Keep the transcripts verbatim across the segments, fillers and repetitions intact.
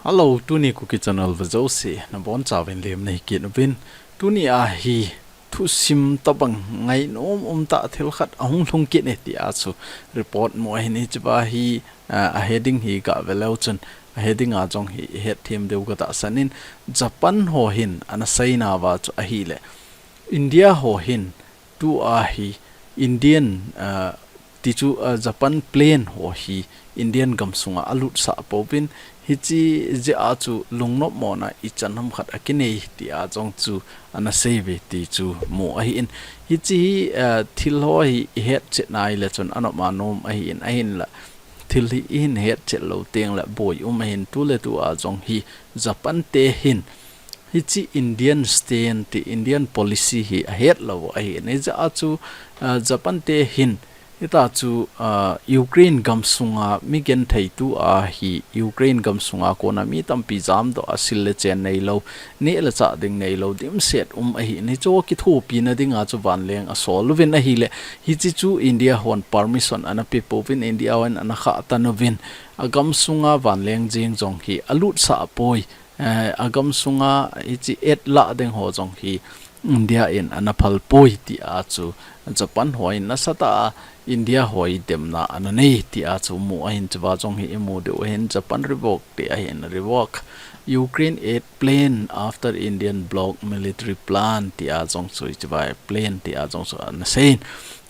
Hello, tuni Kuki Channel vejouse nabonchauvin lemna hi kit uvin. Tuni a hi thusim tabang ngainom umtah thil khat ahung lhung kit e tia chu report mu ahin, hichea hi, ah, a heading hi gave leu chun, a heading a jong hi ihet them diu katahsan in, Japan ho hin ana seina uva chu ahile, India ho hin tua hi Indian, ah, tichu, ah, Japan plane ho hi Indian gamsunga alutsah pouvin, hiche jeh a chu lungnopmona ichan ham khat akinei tia jong chu ana seiuve ti chu mu ahin. Hiche hi, ah, thil ho hi ihet chet nai le chun anop ma nom ahin, ahinla thil hi ihin het chet lou teng le boi um ahin, tuletua jong hi Japan te hin hiche Indian stand ti, Indian policy hi ahet lou ahin. Hijeh a chu, ah, Japan te hin hita chu, ah, Ukraine gamsunga mi genthei tua hi Ukraine gamsunga kona mi tampi jamdoh a, sil le chen neilou, neh le chah ding neilou, dimset um ahin. Hichu kithopina dinga chu vanleng asol uvin ahile, hiche chu India hon permission ana pe pouvin, India hon ana khah tan uvin, agamsunga vanleng jeng jong hi alutsah poi. Eh, agamsunga hiche aid lah ding ho jong hi India in ana phal poi tia chu Japan hon nasatah a India ho hi demna ana nei tia chu mu ahin, chua jong hi imu diu ahin, Japan revoke ti ahin, revoke Ukraine aid plane after Indian block military plan tia jong chu, hichea plane tia jong chu ana seiyin.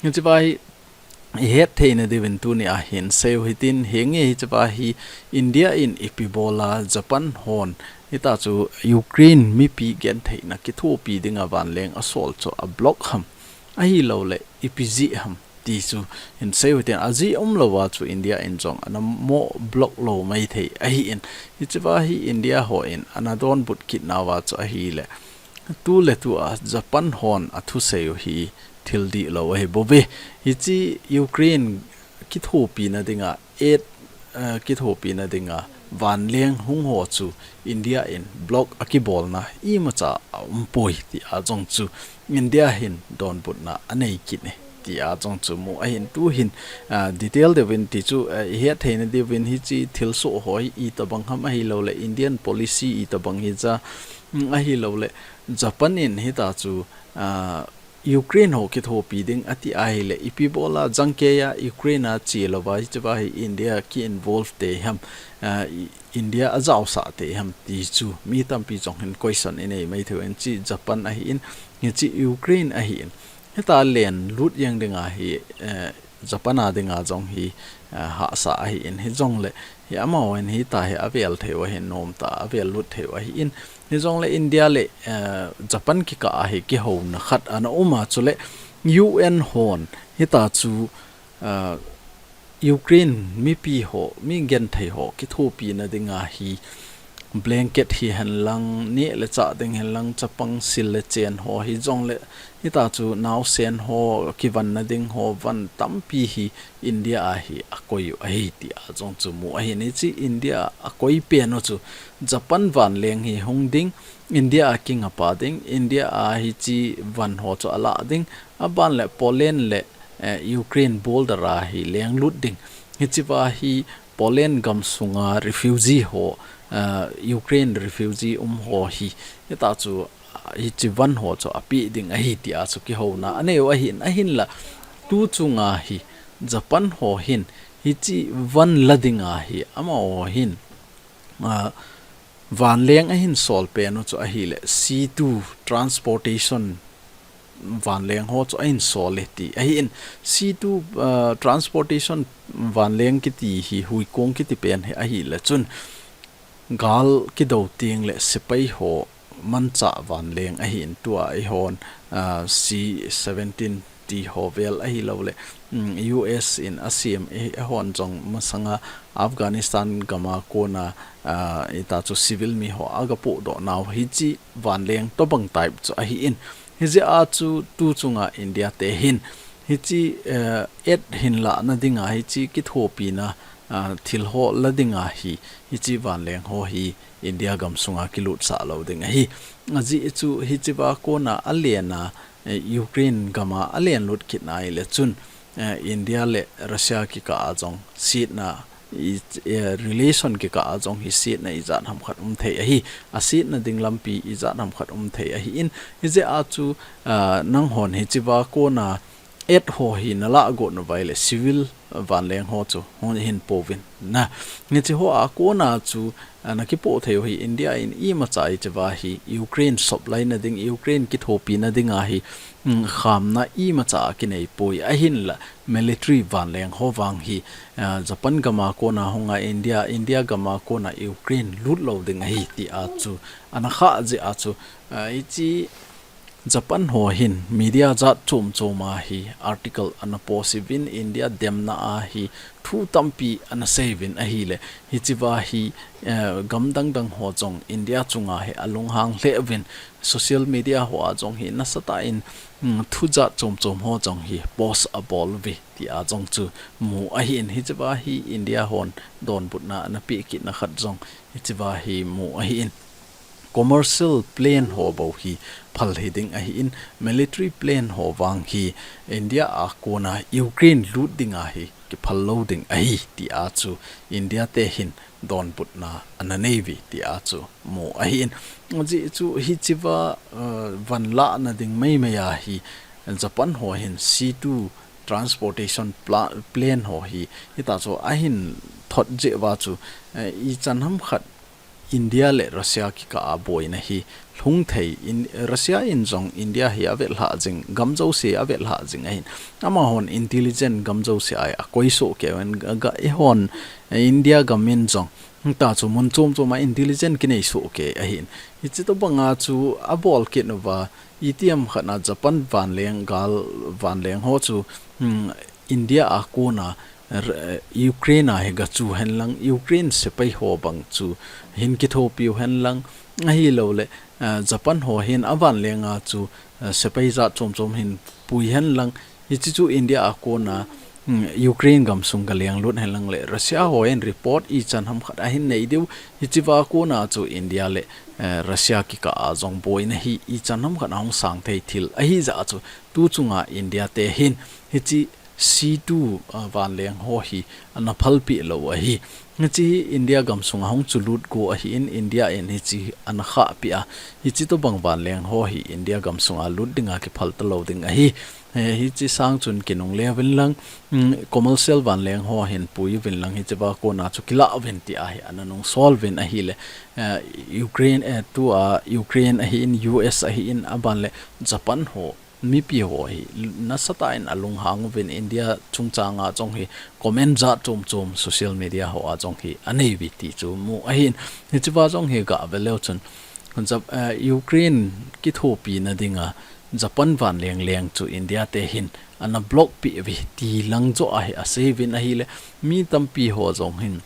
Hichea hi ihet theina diuvin tuni a hin seiyu hitin, hinge hichea hi India in ipi bola Japan hon hita chu Ukraine mipi gentheina kithopi dinga vanleng asol chu ablock ham, ahilouleh ipi jeh ham ti chu hin seiyu hitin, ajeh umlouva chu India in jong ana mo block lou maithei ahin. Hichea hi India hon ana donbut kit nauva chu ahile, tuletua Japan hon athusei u hi thil dihlou ahi bouve. Hiche Ukraine kithopina dinga, aid, eh, kithopina dinga vanleng hung ho chu India in block akibolna imacha aumpoi tia jong chu India hin donbutna anei kit e tia jong chu mu ahin. Tuhin, ah, detail deuvin tichu, ah, ihet theina diuvin hiche thilsoh ho hi itobang ham, ahilouleh Indian policy itobang hicha, mm, ahilouleh Japan in hita chu, ah, Ukraine ho kithopi ding ati ahile, ipi bola jangkeiya Ukraine a chelouva hichea hi India ki involve tei ham, ah, i-, India ajaosah tei ham ti chu mi tampi jong hin question inei maithei un, hiche Japan ahin, hiche Ukraine ahin. Hita len lut jeng dinga hi, eh, Japan a dinga jong hi, eh, hahsa ahin, hijongle hi amahon hita hi avel thei u ahin, nomtah a avel lut thei u ahin. Hijongle India le, eh, Japan kikah a hi kihouna khat ana um a, chule U N hon hita chu, eh, Ukraine mipi ho, mi genthei ho kithopina dinga hi blanket hihen lang, neh le chah ding hihen lang, chapang, sil le chen ho hijongle, hita chu naosen ho, kivanna ding ho, van tampi hi India a hi akoi u ahi tia jong chu mu ahin. Hiche India a akoi pen u chu Japan vanleng hi hung ding, India a kingapa ding, India a hiche van ho chu alah ding, aban le Poland le, eh, Ukraine border a hi lenglut ding. Hichea hi Poland gamsunga refugee ho, eh, Ukraine refugee um ho hi, hita chu, ah, hiche van ho chu apeh ding ahi tia chu kihouna anei u ahin, ahinla tu chunga hi Japan ho hin hiche van la dinga hi amaho hin, ah, vanleng ahin sol pen u chu ahile, sea to transportation vanleng ho chu ahin sol e ti ahin, sea to, ah, transportation vanleng kiti hi huikong kiti pen hi ahile chun, gal kidou teng le sepai ho manchah vanleng ahin, tua eihon, ah, C seventeen ti ho vel ahilouleh, mm, U S in asem e, eihon jong masanga Afghanistan gama kona, ah, hita chu civil mi ho aga pohdoh nau hiche vanleng tobang type chu ahin. Hijeh a chu tu chunga India te hin hiche, eh, aid hin lahna dinga hiche kithopina, ah, thil ho la dinga hi, hiche vanleng ho hi India gamsunga kilutsah lou ding ahi. Ajeh chu hichea kona alen a, eh, Ukraine gama alenlut kit nai le chun, eh, India le Russia kikah a jong setna i, eh, relation kikah a jong hi setna ijat ham khat um thei ahi, asetna ding lampi ijat ham khat um thei ahin, hijeh a chu, ah, nanghon hichea kona aid ho hi nalah got nauva ahile civil vanleng ho chu hung hin pouvin. Na, hiche hoa kona chu, ah, nakipoh thei u hi India in imacha hichea hi Ukraine supply na ding, Ukraine kithopi na dinga hi, mm, khamna imacha kinei poi ahinla military vanleng ho vang hi, ah, Japan gama kona hunga India, India gama kona Ukraine lut lou ding ahi tia chu ana khah jeh a chu, ah, hiche Japan ho hin media jat chom chom a hi article ana post uvin India demna a hi thu tampi ana sei uvin ahile hichea hi, eh, gam dang dang ho jong India chunga hi alunghang lheh uvin social media hoa jong hi nasatah in, mm, thu jat chom chom ho jong hi post abol uve tia jong chu mu ahin hichea hi India hon donbutna ana peh kitna khat jong hichea hi mu ahin. Commercial plane ho bou hi phal hiding ahin, military plane ho vang hi India a kona Ukraine lut dinga hi kiphal lou ding ahi tia chu India te hin donbutna ana nei uve tia chu mu ahin. Ajeh chu hichea, uh, vanlah na ding mai mai a hi Japan ho hin C two transportation pla-, plane ho hi hita chu ahin thot jeh uva chu, eh, ichan ham khat India le Russia kikah a boina hi lhung thei in, Russia in jong India hi avelhah jing, gam jouse avelhah jing ahin. Amahon intelligence gam jouse a akoi soh kei uvin, ga, ga, eihon, eh, India gam in jong hita chu mun chom chom a intelligence kinei soh kei ahin. Hiche tobanga chu abol kit nauva, itiham khat na Japan vanleng gal, vanleng ho chu, hmm, India a kona, r-, Ukraine a hi gachu hen lang, Ukraine sepai ho bang chu hin kithopiu hen lang, ahilouleh, eh, Japan ho hin avanleng a chu, eh, sepai jat chom chom hin pui hen lang, hiche chu India a kona, mm, Ukraine gamsung galeng lut hen lang le, Russia ho hin report ichan ham khat ahin nei diu, hichea kona chu India le, eh, Russia kikah a jong boina hi ichan ham khat ahung sang thei thil ahi jeh a chu, tu chunga India te hin hiche C two, ah, vanleng ho hi ana phalpeh lou ahi. Hiche hi India gamsunga hung chu lut go ahin, India in hiche ana khahpeh a. Hiche tobang vanleng ho hi India gamsunga lut dinga kiphal talou ding ahi. Eh, hiche sang chun kinungle uvin lang, mm, commercial vanleng ho hin pui uvin lang, hichea kona chu kilah uvin tia hi ana nungsol uvin ahile, eh, Ukraine, eh, tua Ukraine ahin, U S ahin, aban le Japan ho mipi ho hi nasatah in alunghang uvin India chungchanga jong hi comment jat chom chom social media hoa jong hi anei uve ti chu mu ahin. Hichea jong hi gah ve leu chun Jap-, eh, Ukraine kithopina dinga Japan vanleng leng chu India te hin ana block peh uve ti lang joh a hi asei uvin ahile mi tampi ho jong hin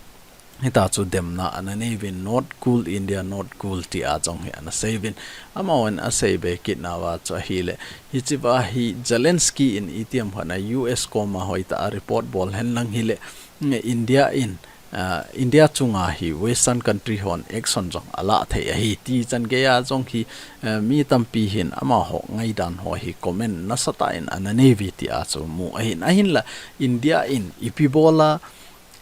hita chu demna ana nei uvin, "Not cool, India, not cool," tia jong hi ana sei uvin. Amahon asei be kit nauva chu ahile, hichea hi Zelensky in itiham khat na U S koma hoitah a report bol hen lang hile, India in, ah, India chunga hi Western country hon action jong alah thei ahi ti chan geiya jong hi, eh, mi tampi hin amaho ngaidan ho hi comment nasatah in ana nei uve tia chu mu ahin. Ahinla India in ipi bola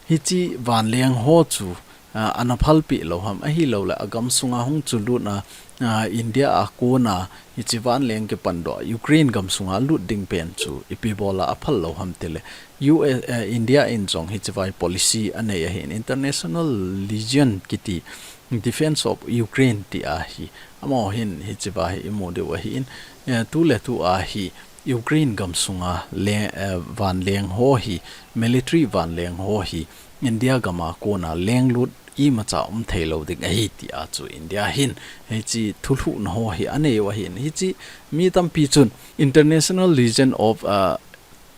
hiche vanleng ho chu, ah, ana phalpeh lou ham, ahilouleh agamsunga hung chu lutna, ah, India a kona hiche vanleng kipandoh Ukraine gamsunga lut ding pen chu ipi bola aphal lou ham tile U S, eh, India in jong hichea hi policy anei ahin, International Legion kiti, Defense of Ukraine tia hi, amaho hin hichea hi imu diu ahin, eh, tuletua hi Ukraine gamsunga le, eh, vanleng ho hi, military vanleng ho hi, India gama kona lenglut imacha um thei lou ding ahi tia chu India hin hiche thulhuhna ho hi anei u ahin. Hiche mi tampi chun International Legion of, uh,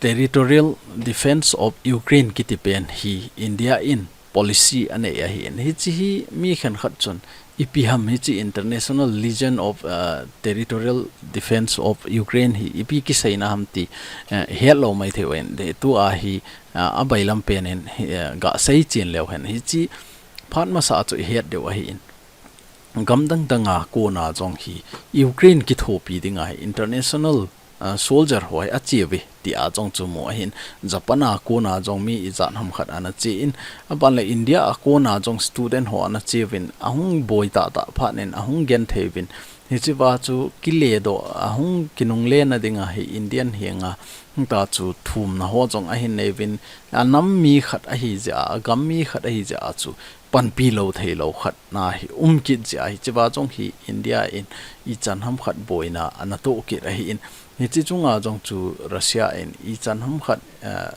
Territorial Defense of Ukraine kiti pen hi India in policy anei ahin. Hiche hi mi khenkhat chun ipi ham hiche International Legion of, uh, Territorial Defense of Ukraine hi ipi kiseina ham ti, eh, hetlou maithei uvin. Tua hi, ah, abailam pen in hi, eh, gasei chen leu hen. Hiche phat masa chu ihet diu ahin. Gam dang danga kona jong hi Ukraine kithopi dinga hi international ah, soldier ho hi ache uve ti a jong chu mu ahin, Japan a kona jong mi ijat ham khat ana che in, aban le India a kona jong student ho ana che uvin, ahung boi tah tah phat in, ahung genthei uvin, hiche va chu kile doh, ahung kinungle na dinga hi Indian henga, ta chu thumna ho jong ahin nei uvin, anam mi khat ahi jeh a, agam mi khat ahi jeh a chu, panpi lou thei lou khat na hi um kit jeh a, hiche va jong hi India in ichan ham khat boina ana toh kit ahin, hiche chunga jong chu Russia in ichan ham khat, eh,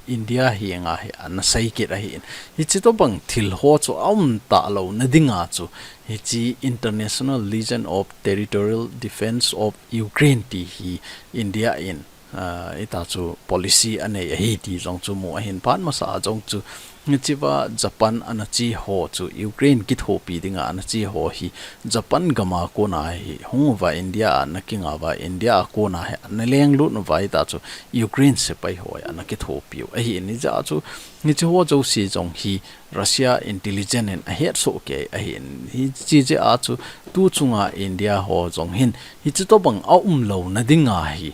India henga hi ana sei kit ahin, hiche tobang thil ho chu aum talou na dinga chu, hiche International Legion of Territorial Defense of Ukraine ti hi India in, ah, ita chu policy anei ahi ti jong chu mu ahin, phat masa a jong chu hiche va Japan ana che ho chu Ukraine kithopi dinga ana che ho hi Japan gam a kona hi hung uva India a ana kinga uva, India a kona hi ana lenglut uva, ita chu Ukraine sepai ho hi ana kithopi u ahin, hijeh a chu hiche ho jouse jong hi Russia intelligence in ahet soh kei ahin, hiche jeh a chu tu chunga India ho jong hin hiche tobang aum lou na dinga hi,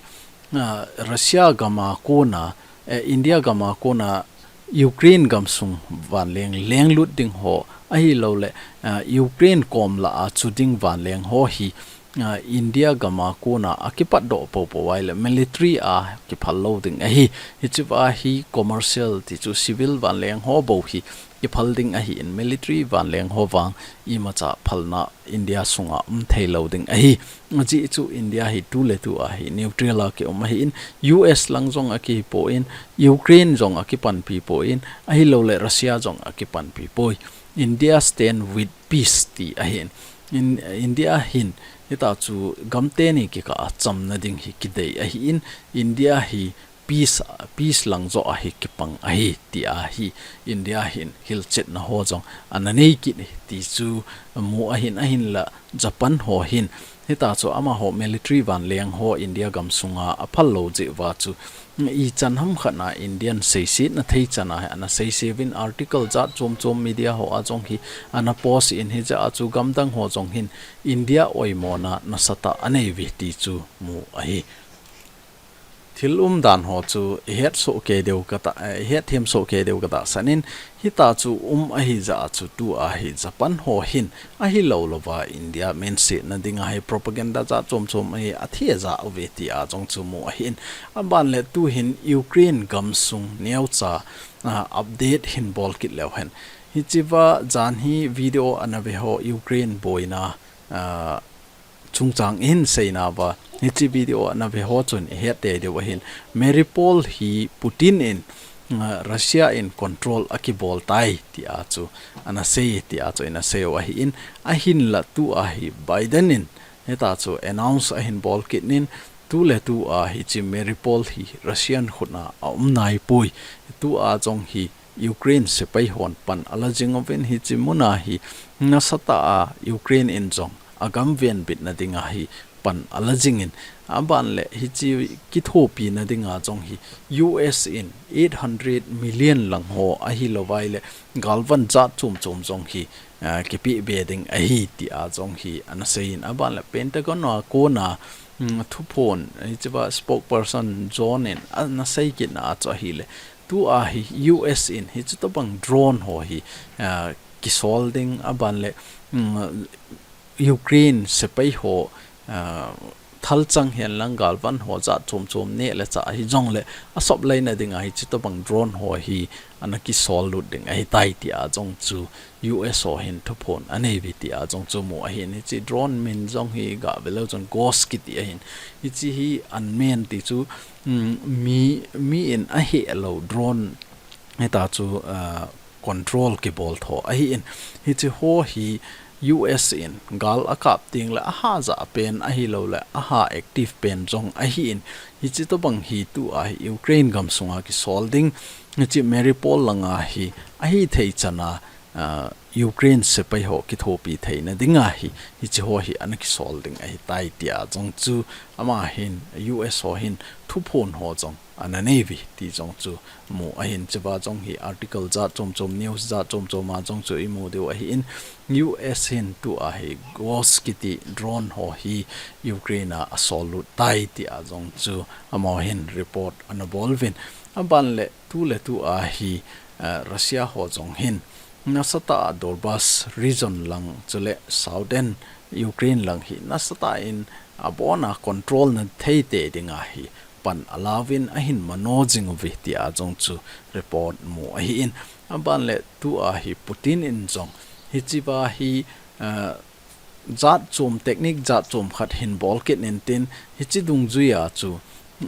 ah, Russia gam a kona, eh, India gam a kona Ukraine gamsung vanleng lenglut ding ho, ahilouleh, ah, Ukraine kom lah a chu ding vanleng ho hi, ah, India gam a kona akipat doh poupou ahileh military a kiphal lou ding ahi. Hiche va hi commercial ti chu civil vanleng ho bou hi kiphal ding ahin, military vanleng ho vang imacha phalna India sunga um thei lou ding ahi. Ajeh chu India hi tu le tu a hi neutral a kium ahin, U S lang jong akipon, Ukraine jong akipanpi pon, ahilouleh Russia jong akipanpi poi. India stand with peace ti ahin. In, India hin, hita chu gam teni kikah a chamna ding hi kidei ahin, India hi peace, peace lang joh a hi kipang ahi, ti a hi India hin hilchetna ho jong ana nei kit ti chu mu ahin, ahinlah Japan ho hin, hita chu amaho military vanleng ho India gamsunga aphal lou jeh uva chu ichan ham khat na Indian seisetna thei chan a hi ana seise uvin, article jat chom chom media ho a jong hi ana post in, hijeh a chu gamdang ho jong hin India oimona nasatah anei uve ti chu mu ahi. Thil umdan ho chu ihet soh kei diu kata, eh, ihet them soh kei diu katahsan in, hita chu um ahi jeh a chu tu a hi Japan ho hin ahilou louva India mensetna dinga hi propaganda jat chom chom hi athejah uve ti a jong chu mu ahin, aban le tu hin Ukraine gamsung neocha, ah, update hin bol kit leu hen. Hiche va jan hi video ana ve ho Ukraine boina, ah, chungchang in seina uva, hiche video ana ve ho chun ihet tei diu ahin, Mariupol hi Putin in, ah, Russia in control akibol tai ti a chu ana sei, ti a chu ana sei u ahin, ahinlah tu a hi Biden in hita chu announce ahin bol kit in, tu le tu a hiche Mariupol hi Russian khut a aum nai poi, tu a jong hi Ukraine sepai hon pan ala jing uvin, hiche mun a hi nasatah a Ukraine in jong agam venbitna dinga hi pan ala jing in, aban le hiche kithopina dinga jong hi U S in eight hundred million lang ho ahilou vai le galvan jat chom chom jong hi, ah, kipeh be ding ahi ti a jong hi ana sei in, aban le Pentagon a kona, mm, thuphon, hiche va spokesperson John in ana sei kit na a chu ahile, tu a hi U S in hiche tobang drone ho hi, ah, kisol ding, aban le, mm, Ukraine sepai ho, ah, thalchang hen lang galvan ho jat chom chom neh le chah ahi jong le, asop lei na dinga hiche tobang drone ho hi ana kisol lut ding ahi tai ti a jong chu U S ho hin thuphon anei uve ti a jong chu mu ahin, hiche drone min jong hi gah ve leu chun Ghost kiti ahin, hiche hi unmanned ti chu, mm, mi, mi in aheh lou drone hita chu, ah, control kibol tho ahin, hiche ho hi U S in gal akap teng le aha jah pen ahilou le aha active pen jong ahin, hiche tobang hi tu a hi Ukraine gamsunga kisol ding, hiche Mariupol langa hi ahithei chan a, ah, Ukraine sepai ho kithopi theina dinga hi, hichi ho hi ana kisol ding ahitai tia jong chu ama hin, U S ho hin thuphon ho jong ana neiuve ti jong chu mu ahin. Hichea jong hi article jat chom chom, news jat chom chom a jong chu imu diu ahin, U S hin tua hi Ghost kiti drone ho hi Ukraine a asol lut tai tia jong chu amaho hin report ana bol uvin. Aban le tu le tu a hi, eh, Russia ho jong hin nasatah a Donbas region lang chule southern Ukraine lang hi nasatah in abon a control na thei tei dinga hi pan alauvin ahin mano jing uve tia jong chu report mu ahin. Aban le tu a hi Putin in jong hichea hi, eh, jat chom, technique jat chom khat hin bol kit intin, hichi dungjuia chu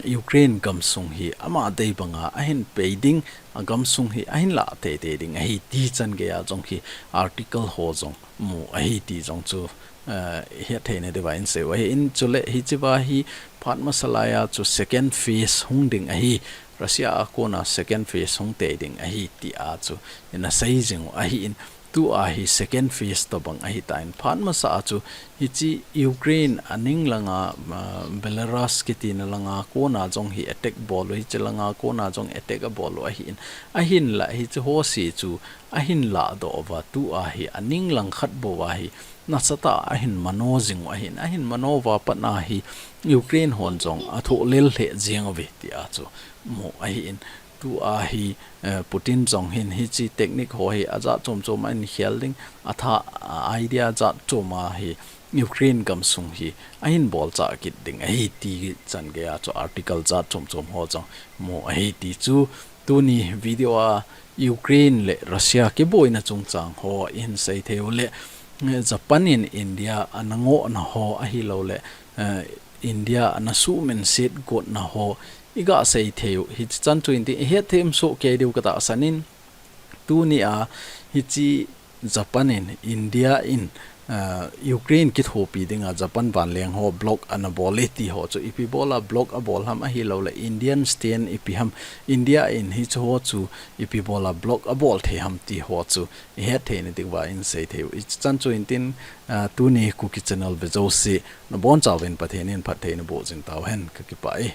Ukraine gamsung hi ama dei banga ahin pei ding, agamsung hi ahin lah tei tei ding ahi ti chan geia jong hi article ho jong mu ahi ti jong chu, eh, het theina diuva inseiu ahin. Chule hichea hi phat masa laia chu second phase hung ding ahi, Russia a kona second phase hung tei ding ahi tia chu ana sei jing u ahin. Tua hi second phase tobang ahitan, phat masa a chu hichi Ukraine aning langa, ah, Belarus kitina langa kona jong hi attack bol u, hichi langa kona jong attack abol u ahin. Ahinla hichi ho si chu ahin lahdoh uva, tua hi aning lang khat bou a hi nasatah a ahin mano jing u ahin. Ahin mano uva pat a hi Ukraine hon jong athoh lel lheh jeng uve tia chu mu ahin. Tua hi, eh, Putin jong hin hichi technique ho hi ajat chom chom a ahin khel ding, atha, a idea jat chom a hi Ukraine gamsung hi ahin bolchah kit ding ahi ti chan geia chu article jat chom chom ho jong mu ahi ti chu tuni video a Ukraine le Russia kiboina chungchang ho ihin sei theiu le, eh, Japan in India ana ngohna ho ahilouleh, eh, India ana suhminset gotna ho iga sei theiu. Hichi chan chu intin ihet them soh kei diu katahsan in, tuni a hichi Japan in, India in, ah, Ukraine kithopi dinga Japan vanleng ho block ana bol e ti ho chu ipi bola block abol ham ahilouleh Indian stand ipi ham, India in hichi ho chu ipi bola block abol thei ham ti ho chu ihet theina diuva insei theiu. Hichi chan chu intin, ah, tuni Kuki channel ve jouse nabonchauvin Pathen in phatthei naboh jing tauhen, kakipah e.